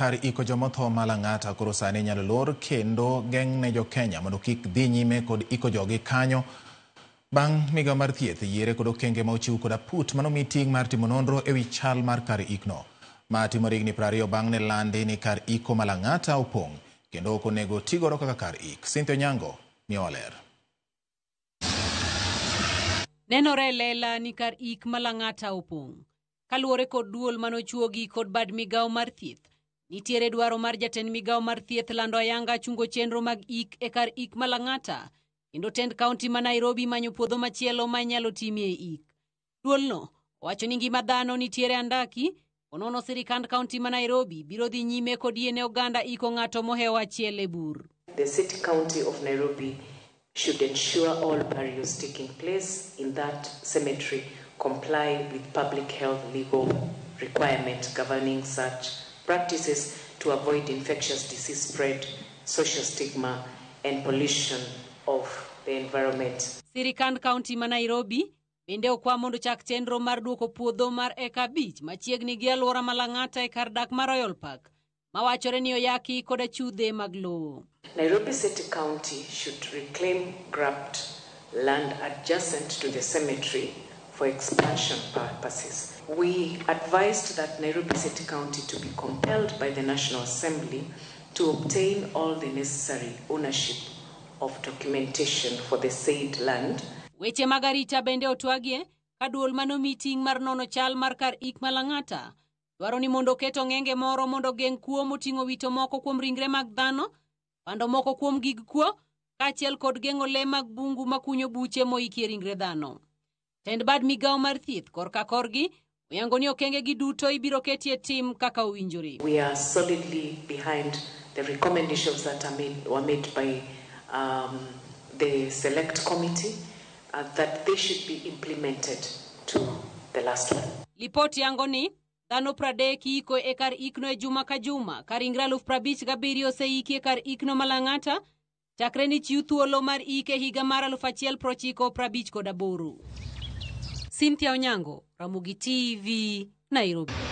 Kar iko jomotho ma Lang'ata koro sani inyalo lor kendo geng' ne jo-Kenya mondo kik dhi nyime kod iko jogi kanyo. Bang' migao mar thieth yiere kod okenge ma ochiw kod aput manomi ting' mar timo nonro ewi chal mar kar ikno. Ma timore higni 20 bang' ne landi ni kar iko ma Lang'ata opong' kendo ok onego tigodo kaka kar ik. Cynthia Onyango miyowa ler. Nenore e lela ni kar ik ma Lang'ata opong'. Kaluwore kod duol manochuogi kod bad migawo mar thieth, nitiere dwaro mar jatend migawo mar thieth lando ayanga chungo chenro mag ik e kar ik ma Lang'ata kendo tend kaunti ma Nairobi manyo puodho machielo ma inyalo timie ik. Duolno owacho ni ngima dhano nitiere andaki, ponono sirikand kaunti ma Nairobi biro dhi nyime kod yiene oganda iko ng'ato mohewo achiel e bur. The City County of Nairobi should ensure all burials taking place in that cemetery comply with public health legal requirement governing such practices to avoid infectious disease spread, social stigma, and pollution of the environment. Sirikand kaunti ma Nairobi bende okwa mondo chak chenro mar duoko puodho mar eka 5 machiegni gi alwora ma Lang'ata e kar dak mar Royal Park mawachore ni oyaki kod achudhe mag lowo. Nairobi City County should reclaim grabbed land adjacent to the cemetery for expansion purposes. We advised that Nairobi City County to be compelled by the National Assembly to obtain all the necessary ownership of documentation for the said land. Weche mag arita bende otwagie ka duol manomi ting' mar nono chal mar kar ik ma Lang'ata dwaro ni mondo oket ong'enge moro mondo ogeng' kuo moting'o wito moko kuom ringre mag dhano, pando moko kuom gig kuo, kaachiel kod geng'o le mag bungu makunyo buche moikie ringre dhano. Tend bad migawo mar thieth korka korgi oyango ni okenge gi duto ibiro ketie tim kaka owinjore. We are solidly behind the recommendations that were made by the select committee, that they should be implemented to the last one. Lipot yango ni dhano 30 iko e kar ikno e juma ka juma ka ringre 57,000 oseiki e kar ikno ma Lang'ata chakre ni chiw thuolo mar ik e higa mar 1958. Cynthia Onyango, Ramogi TV, Nairobi.